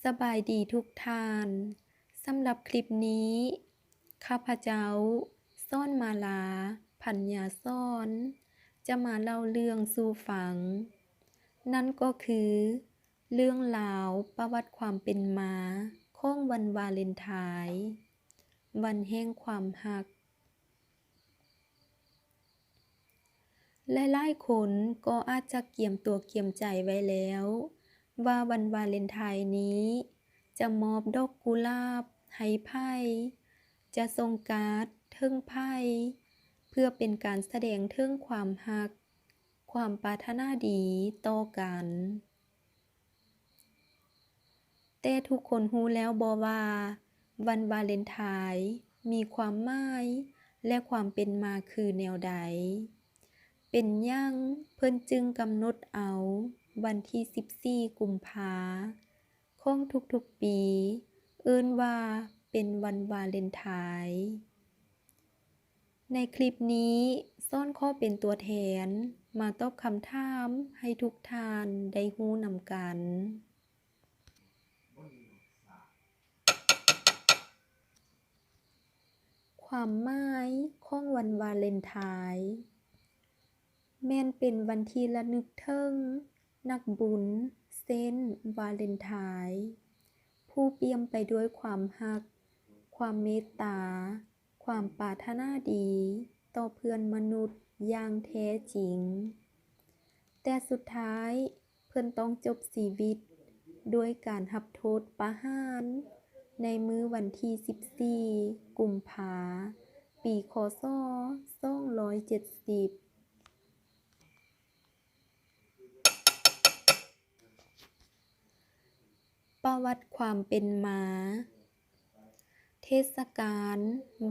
ສະບາຍດີທຸກທ່ານ. ສຳລັບຄລິບນີ້ ຂ້າພະເຈົ້າ ສອນມາລາ ພັນຍາສອນ ຈະມາເລົ່າເລື່ອງສູ່ຟັງ, ນັ້ນກໍຄືເລື່ອງລາວປະຫວັດຄວາມເປັນມາຂອງວັນວາເລັນທາຍ, ວັນແຫ່ງຄວາມຮັກ. ຫຼາຍໆຄົນກໍອາດຈະກຽມຕົວກຽມໃຈໄວ້ແລ້ວ ວ່າວັນວາເລັນທາຍນີ້ຈະມອບດອກກຸຫຼາບໃຫ້ໃຜ, ຈະສົ່ງກາດເຖິງໃຜ ເພື່ອເປັນການສະແດງເຖິງຄວາມຮັກ, ຄວາມປາດຖະໜາດີຕໍ່ກັນ. ແຕ່ທຸກຄົນຮູ້ແລ້ວບໍ່ວ່າ ວັນວາເລັນທາຍມີຄວາມໝາຍ ແລະ ຄວາມເປັນມາຄືແນວໃດ? ເປັນຫຍັງເພິ່ນຈຶ່ງກຳນົດເອົາວັນທີສິບສີ່ ກຸມພາ ຂອງທຸກໆປີ ເອີ້ນວ່າເປັນວັນວາເລັນທາຍ? ໃນຄລິບນີ້ ສອນຂໍເປັນຕົວແທນມາຕອບຄຳຖາມໃຫ້ທຸກທ່ານໄດ້ຮູ້ນຳກັນ. ຄວາມໝາຍຂອງວັນວາເລັນທາຍ ແມ່ນເປັນວັນທີ່ລະນຶກເຖິງນັກບຸນເຊນວາເລັນທາຍ ຜູ້ປ່ຽມໄປດ້ວຍຄວາມຮັກ, ຄວາມເມດຕາ, ຄວາມປາດຖະໜາດີຕໍ່ເພື່ອນມະນຸດຢ່າງແທ້ຈິງ. ແຕ່ສຸດທ້າຍເພິ່ນຕ້ອງຈົບຊີວິດດ້ວຍການຮັບໂທດປະຫານໃນມື້ວັນທີສິບສີ່ ກຸມພາ ປີ ຄ.ສ. ສອງຮ້ອຍເຈັດສິບ. ປະຫວັດຄວາມເປັນມາ. ເທດສະການ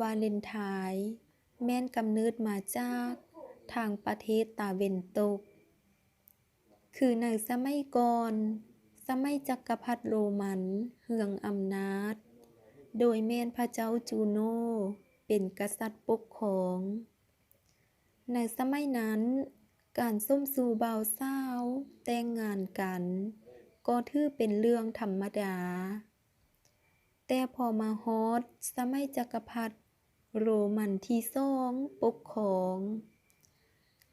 ວາເລັນທາຍແມ່ນກຳເນີດມາຈາກທາງປະເທດຕາເວັນຕົກ, ຄືໃນສະໄໝກ່ອນ, ສະໄໝຈັກກະພັດໂຣມັນເຮືອງອຳນາດ, ໂດຍແມ່ນພະເຈົ້າຈູໂນເປັນກະສັດປົກຄອງ. ໃນສະໄໝນັ້ນ, ການສົມສູ່ບ່າວສາວແຕ່ງງານກັນກໍຖືເປັນເລື່ອງທຳມະດາ. ແຕ່ພໍມາຮອດສະໄໝຈັກກະພັດໂຣມັນທີສອງປົກຄອງ,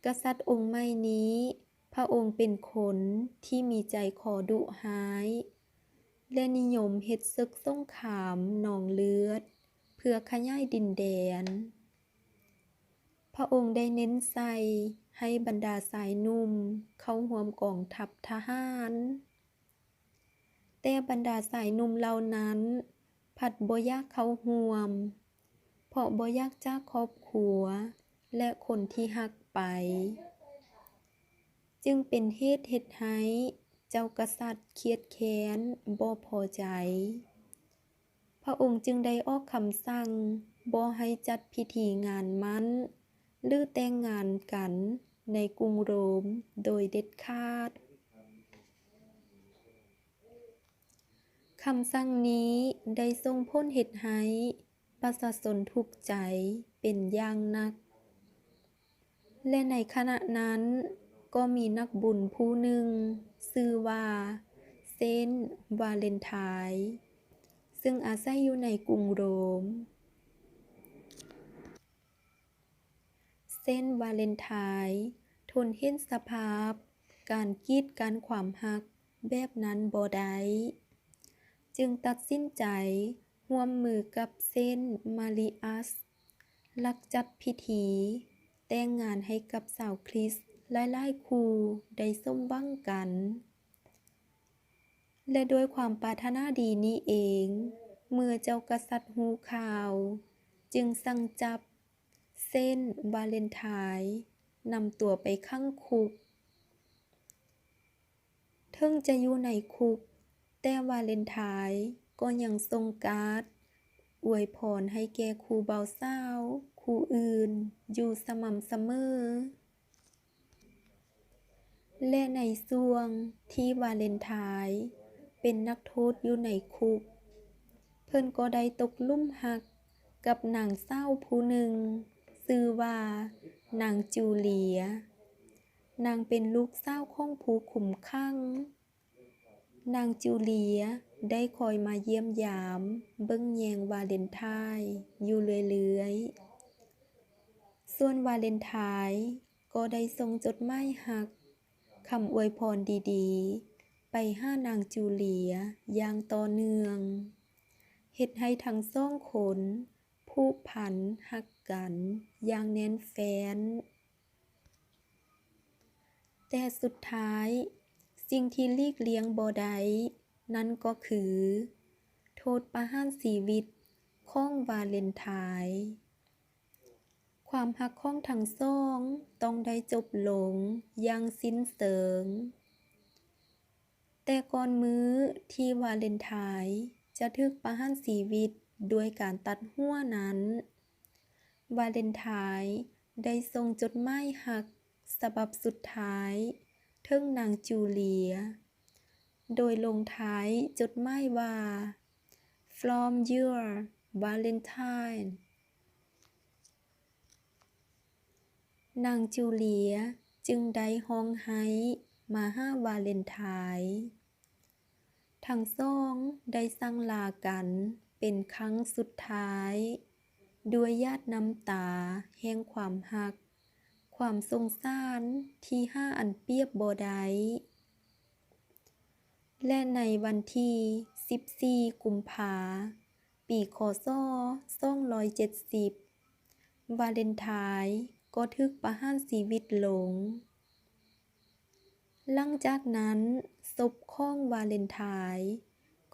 ກະສັດອົງໃໝ່ນີ້ ພະອົງເປັນຄົນທີ່ມີໃຈຄໍດຸຮ້າຍ ແລະ ນິຍົມເຮັດເສິກສົງຄາມນອງເລືອດ ເພື່ອຂະຫຍາຍດິນແດນ. ພະອົງໄດ້ເນັ້ນໃສ່ໃຫ້ບັນດາຊາຍໜຸ່ມເຂົ້າຮ່ວມກອງທັບທະຫານ, ແຕ່ບັນດາຊາຍໜຸ່ມເຫຼົ່ານັ້ນພັດບໍ່ຢາກເຂົ້າຮ່ວມ, ເພາະບໍ່ຢາກຈາກຄອບຄົວ ແລະ ຄົນທີ່ຮັກໄປ, ຈຶ່ງເປັນເຫດເຮັດໃຫ້ເຈົ້າກະສັດຄຽດແຄ້ນບໍ່ພໍໃຈ. ພະອົງຈຶ່ງໄດ້ອອກຄຳສັ່ງບໍ່ໃຫ້ຈັດພິທີງານໝັ້ນ ຫຼື ແຕ່ງງານກັນໃນກຸງໂຣມໂດຍເດັດຂາດ. ຄຳສັ່ງນີ້ໄດ້ສົ່ງຜົນເຮັດໃຫ້ປະຊາຊົນທຸກໃຈເປັນຢ່າງໜັກ. ແລະ ໃນຂະນະນັ້ນກໍມີນັກບຸນຜູ້ໜຶ່ງຊື່ວ່າເຊນວາເລັນທາຍ ຊຶ່ງອາໄສຢູ່ໃນກຸງໂຣມ. ເຊນວາເລັນທາຍທົນເຫັນສະພາບການກີດກັ້ນຄວາມຮັກແບບນັ້ນບໍ່ໄດ້, ຈຶ່ງຕັດສິນໃຈຮ່ວມມືກັບເຊນມາຣີອັສ ລັກຈັດພິທີແຕ່ງງານໃຫ້ກັບຊາວຄຣິສຫຼາຍໆຄູ່ໄດ້ສົມຫວັງກັນ. ແລະ ດ້ວຍຄວາມປາດຖະໜາດີນີ້ເອງ, ເມື່ອເຈົ້າກະສັດຮູ້ຂ່າວ, ຈຶ່ງສັ່ງຈັບເຊນວາເລັນທາຍນຳຕົວໄປຂັງຄຸກ. ເຖິງຈະຢູ່ໃນຄຸກ, ແຕ່ວາເລັນທາຍກໍຍັງສົ່ງກາດອວຍພອນໃຫ້ແກ່ຄູ່ບ່າວສາວຄູ່ອື່ນຢູ່ສະໝ່ຳສະເໝີ. ແລະ ໃນຊ່ວງທີ່ວາເລັນທາຍເປັນນັກໂທດຢູ່ໃນຄຸກ, ເພິ່ນກໍໄດ້ຕົກຫຼຸມຮັກກັບນາງສາວຜູ້ໜຶ່ງ ຊື່ວ່ານາງຈູເລຍ. ນາງເປັນລູກສາວຂອງຜູ້ຄຸມຂັງ. ນາງຈູເລຍໄດ້ຄອຍມາຢ້ຽມຢາມເບິ່ງແຍງວາເລັນທາຍຢູ່ເລື້ອຍໆ. ສ່ວນວາເລັນທາຍກໍໄດ້ສົ່ງຈົດໝາຍຮັກ, ຄຳອວຍພອນດີໆ ໄປຫານາງຈູເລຍຢ່າງຕໍ່ເນື່ອງ, ເຮັດໃຫ້ທັງສອງຄົນຜູກພັນຮັກກັນຢ່າງແໜ້ນແຟ້ນ. ແຕ່ສຸດທ້າຍ, ສິ່ງທີ່ຫຼີກລ່ຽງບໍ່ໄດ້ນັ້ນກໍຄື ໂທດປະຫານຊີວິດຂອງວາເລັນທາຍ. ຄວາມຮັກຂອງທັງສອງຕ້ອງໄດ້ຈົບລົງຢ່າງສິ້ນເຊີງ. ແຕ່ກ່ອນມື້ທີ່ວາເລັນທາຍຈະຖືກປະຫານຊີວິດດ້ວຍການຕັດຫົວນັ້ນ, ວາເລັນທາຍໄດ້ສົ່ງຈົດໝາຍຮັກສະບັບສຸດທ້າຍເຖິງນາງຈູເລຍ, ໂດຍລົງທ້າຍຈົດໝາຍວ່າ From your Valentine. ນາງຈູເລຍຈຶ່ງໄດ້ຮ້ອງໄຫ້ມາຫາວາເລັນທາຍ. ທັງສອງໄດ້ສັ່ງລາກັນເປັນຄັ້ງສຸດທ້າຍ ດ້ວຍຫຍາດນ້ຳຕາແຫ່ງຄວາມຮັກ, ຄວາມສົງສານທີ່ຫາອັນປຽບບໍ່ໄດ້. ແລະ ໃນວັນທີສິບສີ່ ກຸມພາ ປີ ຄ.ສ. ສອງຮ້ອຍເຈັດສິບ ວາເລັນທາຍກໍຖືກປະຫານຊີວິດລົງ. ຫຼັງຈາກນັ້ນ, ສົບຂອງວາເລັນທາຍ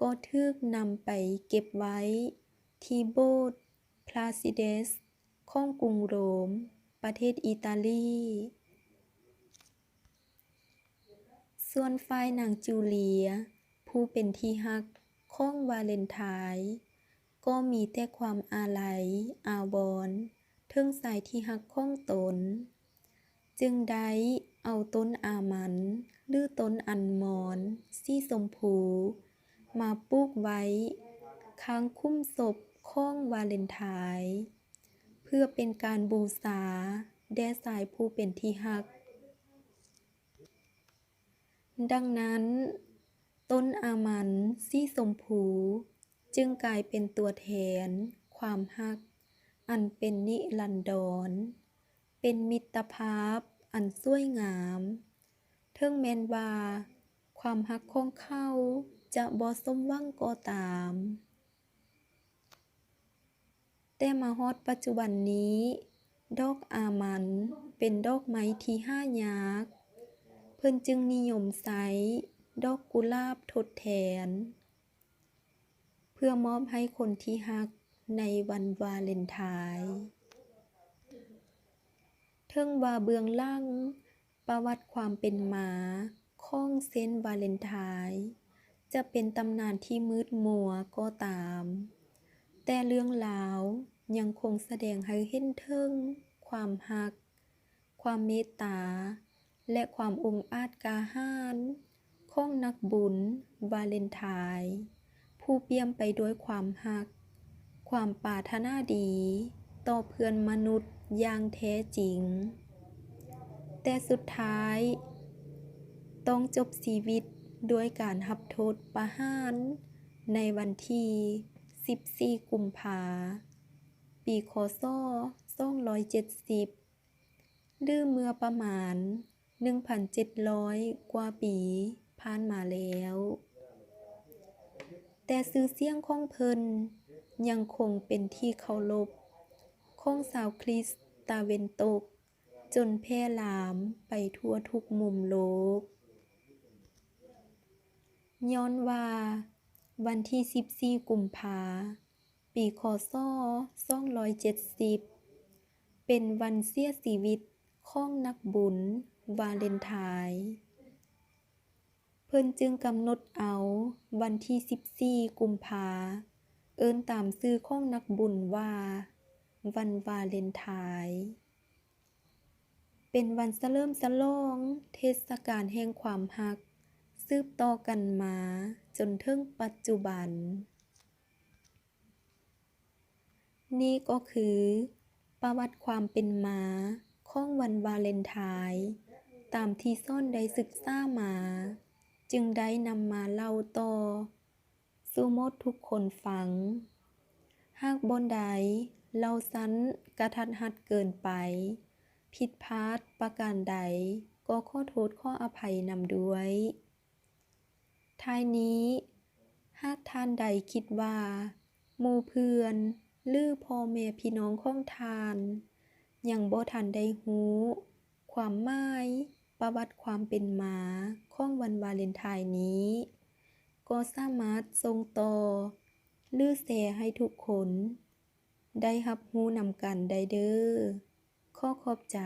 ກໍຖືກນຳໄປເກັບໄວ້ທີ່ໂບດ Placides ຂອງກຸງໂຣມ, ປະເທດອີຕາລີ. ສ່ວນຝ່າຍນາງຈູເລຍ ຜູ້ເປັນທີ່ຮັກຂອງວາເລັນທາຍ ກໍມີແຕ່ຄວາມອາໄລອາວອນເຖິງຊາຍທີ່ຮັກຂອງຕົນ, ຈຶ່ງໄດ້ເອົາຕົ້ນອາມັນ ຫຼື ຕົ້ນອັນມອນສີຊົມພູ ມາປູກໄວ້ຂ້າງຂຸມສົບຂອງວາເລັນທາຍ ເພື່ອເປັນການບູຊາແດ່ຊາຍຜູ້ເປັນທີ່ຮັກ. ດັ່ງນັ້ນ, ຕົ້ນອາມັນສີຊົມພູຈຶ່ງກາຍເປັນຕົວແທນຄວາມຮັກອັນເປັນນິລັນດອນ, ເປັນມິດຕະພາບອັນສວຍງາມ, ເຖິງແມ່ນວ່າຄວາມຮັກຂອງເຂົາຈະບໍ່ສົມຫວັງກໍຕາມ. ແຕ່ມາຮອດປັດຈຸບັນນີ້, ດອກອາມັນເປັນດອກໄມ້ທີ່ຫາຍາກ, ເພິ່ນຈຶ່ງນິຍົມໃຊ້ດອກກຸຫຼາບທົດແທນ ເພື່ອມອບໃຫ້ຄົນທີ່ຮັກໃນວັນວາເລັນທາຍ. ເຖິງວ່າເບື້ອງຫຼັງ ປະຫວັດຄວາມເປັນມາຂອງເຊນວາເລັນທາຍຈະເປັນຕຳນານທີ່ມືດມົວກໍຕາມ, ແຕ່ເລື່ອງລາວຍັງຄົງສະແດງໃຫ້ເຫັນເຖິງຄວາມຮັກ, ຄວາມເມດຕາ ແລະ ຄວາມອົງອາດກ້າຫານຂອງນັກບຸນວາເລັນທາຍ ຜູ້ປ່ຽມໄປດ້ວຍຄວາມຮັກ, ຄວາມປາດຖະໜາດີຕໍ່ເພື່ອນມະນຸດຢ່າງແທ້ຈິງ, ແຕ່ສຸດທ້າຍຕ້ອງຈົບຊີວິດດ້ວຍການຮັບໂທດປະຫານໃນວັນທີສິບສີ່ ກຸມພາ ປີ ຄ.ສ. ສອງຮ້ອຍເຈັດສິບ ຫຼື ເມື່ອປະມານໜຶ່ງພັນເຈັດຮ້ອຍກວ່າປີຜ່ານມາແລ້ວ. ແຕ່ຊື່ສຽງຂອງເພິ່ນຍັງຄົງເປັນທີ່ເຄົາລົບຂອງຊາວຄຣິສຕາເວັນຕົກ ຈົນແຜ່ລາມໄປທົ່ວທຸກມຸມໂລກ. ຍ້ອນວ່າວັນທີສິບສີ່ ກຸມພາ ປີ ຄ.ສ. ສອງຮ້ອຍເຈັດສິບ ເປັນວັນເສຍຊີວິດຂອງນັກບຸນວາເລັນທາຍ, ເພິ່ນຈຶ່ງກຳນົດເອົາວັນທີສິບສີ່ ກຸມພາ ເອີ້ນຕາມຊື່ຂອງນັກບຸນວ່າ ວັນວາເລັນທາຍ. ເປັນວັນສະເຫຼີມສະຫຼອງເທດສະການແຫ່ງຄວາມຮັກ ສືບຕໍ່ກັນມາຈົນເຖິງປັດຈຸບັນ. ນີ້ກໍຄືປະຫວັດຄວາມເປັນມາຂອງວັນວາເລັນທາຍ ຕາມທີ່ຊ່ອນໄດ້ສຶກສາມາ. ຈຶ່ງໄດ້ນຳມາເລົ່າຕໍ່ສູ່ໝົດທຸກຄົນຟັງ. ຫາກບ່ອນໃດເລົ່າສັ້ນກະທັດຮັດເກີນໄປ, ຜິດພາດປະການໃດ ກໍຂໍໂທດຂໍອະໄພນຳດ້ວຍ. ທ້າຍນີ້, ຫາກທ່ານໃດຄິດວ່າໝູ່ເພື່ອນ ຫຼື ພໍ່ແມ່ພີ່ນ້ອງຂອງທ່ານ ຍັງບໍ່ທັນໄດ້ຮູ້ຄວາມໝາຍປະຫວັດຄວາມເປັນມາຂອງວັນວາເລັນທາຍນີ້, ກໍສາມາດສົ່ງຕໍ່ ຫຼື ແຊໃຫ້ທຸກຄົນໄດ້ຮັບຮູ້ນຳກັນໄດ້ເດີ້. ຂໍຂອບໃຈ.